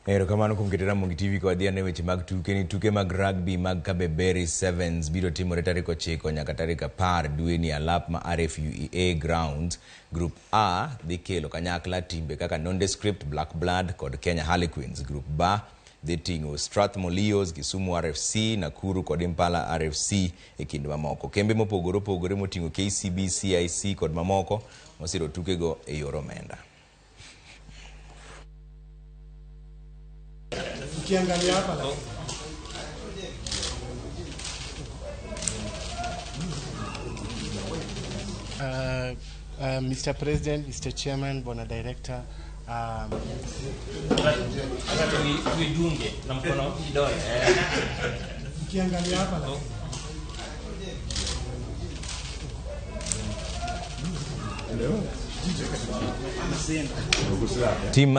Erokamano kuom keto Ramogi TV ka wadhi ane weche mag tuke ni tuke mag rugby mag Kabeberi Sevens biro timore tarik 9 nyaka tarik 10 dweni alap ma RFUEA Grounds. Group A dhi kelo kanyakla timbe kaka Nondescript, Black Blood kod Kenya Harlequins. Group B dhi ting'o Strathmore Leos, Kisumu RFC, Nakuru kod Impala RFC e kind mamoko. Kembe mopogore opogore moting'o KCB, CIC kod mamoko osiro tukego e yor omenda. Ukiangalia hapa Mr. President, Mr. Chairman, Bwana Director, tuidunge na mkono kidole. Ukiangalia hapa Team